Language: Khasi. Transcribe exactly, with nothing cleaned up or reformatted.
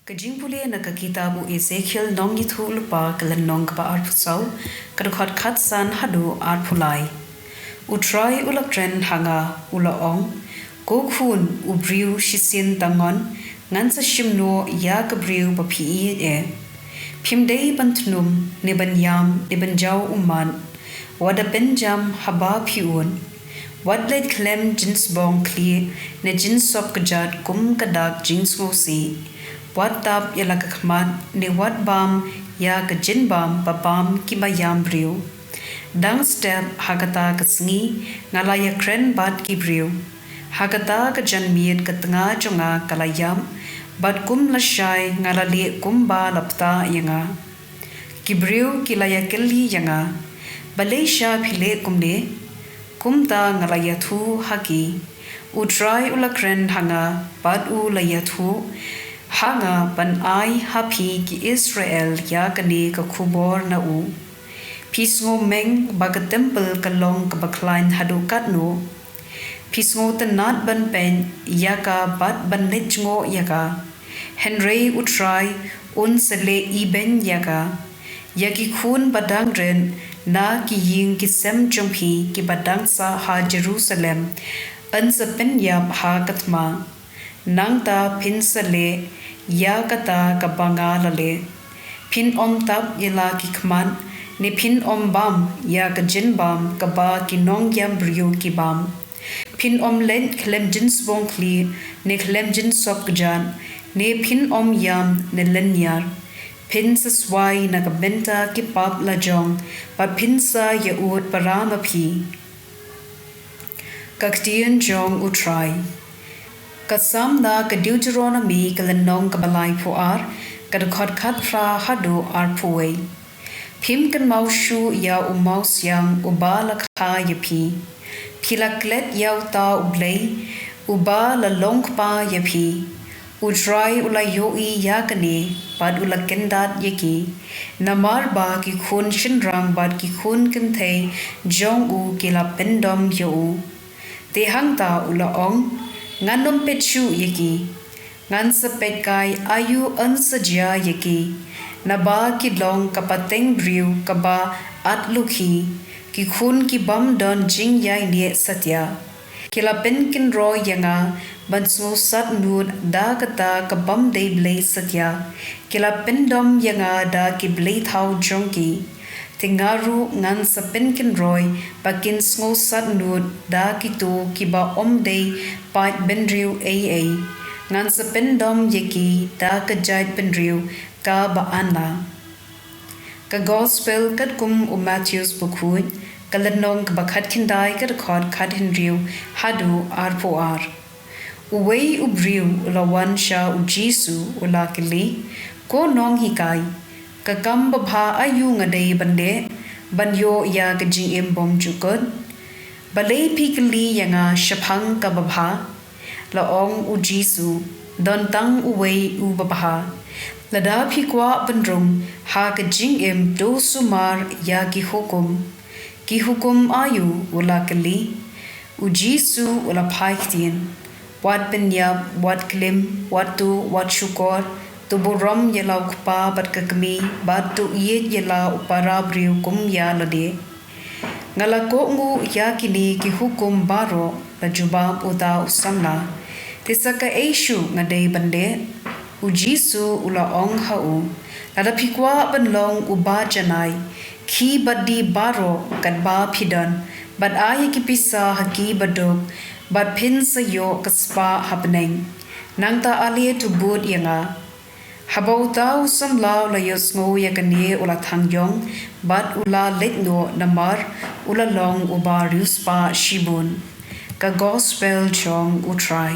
Ka jingpule na ka kitab u Ezekiel nongïathuhlypa, ka lynnong kaba arphew saw, ka dkhot khatsan haduh arphew lai. U Trai u la kren ha nga, u la ong: Ko khun u briew, shisien tang ngan sa shim noh ïa ka briew ba phi ïeit eh. Phim dei ban tnum, ne ban ïam, ne ban jaw ummat. Wat da pynjam haba phi ud. Wat leit khlem jingsbong khlieh ne jingsop kjat kum ka dak jingsngewsih. Wat tap ïa la ka khmat, ne wat bam ïa ka jingbam ba bam ki baïam briew. Dang step ha kata ka sngi nga la ïakren bad ki briew. Ha kata ka janmiet ka tnga jong nga ka la ïap, bad kum lashai nga la leh kumba la bthah ïa nga. Ki briew ki la ïakylli ïa nga: Balei sha phi leh kumne? Kumta nga la ïathuh ha ki. U Trai u la kren ha nga bad u la ïathuh ha nga ban ai ha phi, ki Israel, ïa kane ka khubor na u: Phi sngewmeng ba ka templ ka long kaba khlaiñ haduh katno? Phi sngewtynnad ban peit ïa ka bad ban leit jngoh ïa ka. Hynrei U Trai un sa leh ibeiñ ïa ka. Ïa ki khun ba dang rit na ki ïing ki sem jong phi kiba dang sah ha Jerusalem, yn sa pynïap ha ka thma. Nangta phin sa leh ïa kata kaba nga la leh. Phin ym tap ïa la ki khmat, ne phin ym bam ïa ka jingbam kaba ki nongïam briew ki bam. Phin ym leit khlem jingsbong khlieh, ne khlem jingsop kjat, ne phin ym ïam ne lynñiar. Phin sa swai na ka bynta ki pap la jong, bad phin sa ïa ud para ma phi. Ka ktien jong U Trai. Ka Samla, ka Deuteronomi, ka lynnong kaba laiphew ar, ka dkhot khatphra haduh arphew wei. Phim kynmaw shuh ïa u mawsiang uba la kha ïa phi. Phi la klet ïa uta u blei uba la long kpa ïa phi. U Trai u la ïohi ïa kane bad u la kyndat ïa ki, namar ba ki khun shynrang bad ki khun kynthei jong u ki la pyndom ïa u. Te hangta u la ong: Ngan ym peit shuh ïa ki. Ngan sa peit kai aïu yn sa jia ïa ki. Naba ki long ka pateng briew kaba at lukhi, ki khun ki bym don jingïaineh satia. Ki la pynkynroi ïa nga ban sngewsatnud da kata ka bym dei Blei satia. Ki la pyndom ïa nga da ki blei thaw jong ki. Te nga ruh ngan sa pynkynroi ba kin sngewsatnud da kito kiba ym dei paidbynriew ei ei. Ngan sa pyndom ïa ki da ka jaitbynriew kaba anla. Ka Gospel katkum u Mathaios bakhuid, ka lynnong kaba khatkhyndai, ka dkhot khathynriew haduh arphew ar. Uwei u briew u la wan sha u Jisu, u la kylli: Ko Nonghikai, ka kam babha aïu nga dei ban leh ban ïoh ïa ka jingim bymjukut? Balei phi kylli ïa nga shaphang ka babha? La ong u Jisu: Don tang uwei u babha. Lada phi kwah ban rung ha ka jingim, to sumar ïa ki hukum. Ki hukum aïu? U la kylli. U Jisu u la phai ktien: Wat pynïap, wat klim, wat tuh, wat shukor, to burom ïa la u kpa bad ka kmie, bad to ïeit ïa la u para briew kum ïa lade. Nga la kohnguh ïa kine ki hukum baroh, la jubab uta u samla. Te sa kaei shuh nga dei ban leh? U Jisu u la ong ha u: Lada phi kwah ban long uba janai, khie bad die baroh katba phi don, bad ai ïa ki pisa ha ki baduk, bad phin sa ïoh ka spah ha bneng. Nangta ale to bud ïa nga. Haba uta u samla u la ïohsngew ïa kane, u la thang ïong bad u la leit noh, namar u la long uba riewspah shibun. Ka Gospel jong U Trai.